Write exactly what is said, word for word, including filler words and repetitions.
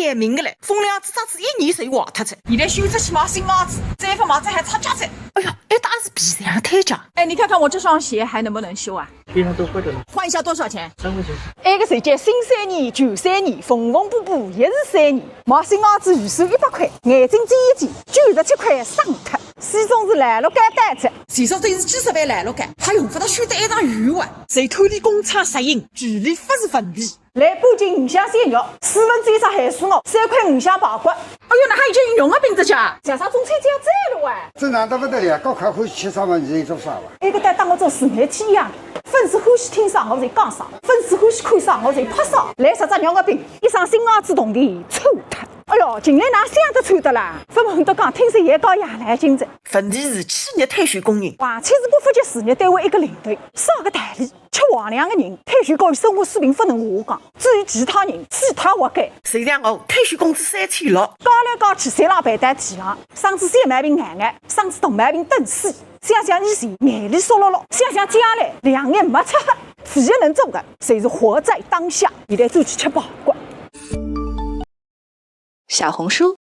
改名个嘞，风凉子扎子一年侪坏脱仔。现在修出去买新鞋子，再勿买子还差价仔。哎呀，一打是皮匠推荐。哎，你看看我这双鞋还能不能修啊？非常多坏的了。换一下多少钱？三块钱。埃个是叫新三年、旧三年，缝缝补补也是三年。买新鞋子预算一百块，眼镜仔一件，九十七块省脱。西装是老陆稿带仔，西装真是几十万老陆稿，还用勿着修得一场雨啊。谁偷你工厂石英，距离勿是问题。 来半斤五香鲜肉，四分之一只咸水鹅，三块五香排骨。哎哟，哪还有叫用个饼子家？像啥中秋节要宰了哇？这难得不得了，高考后吃啥嘛，你在做啥哇？埃个搭当我做自媒体一样，粉丝欢喜听啥我就讲啥，粉丝欢喜看啥我就拍啥。来十只肉鹅饼，一双新鞋子铜钿臭脱。哎哟，近来哪想得臭得啦？勿瞒得讲，听说也搞夜来劲仔。问题是企业退休工人。而且是不服气事业单位一个领导，啥个道理？ 吃皇粮个人，退休高于生活水平勿能下降。至于其他人，其他活该。谁让我退休工资三千六？加来加去，侪浪赔到地浪，生仔小毛病眼眼，生仔大毛病等死。想想以前，眼泪湿漉漉，想想将来，两眼没擦黑。唯一能做个，就是活在当下。现在转去吃排骨。小红书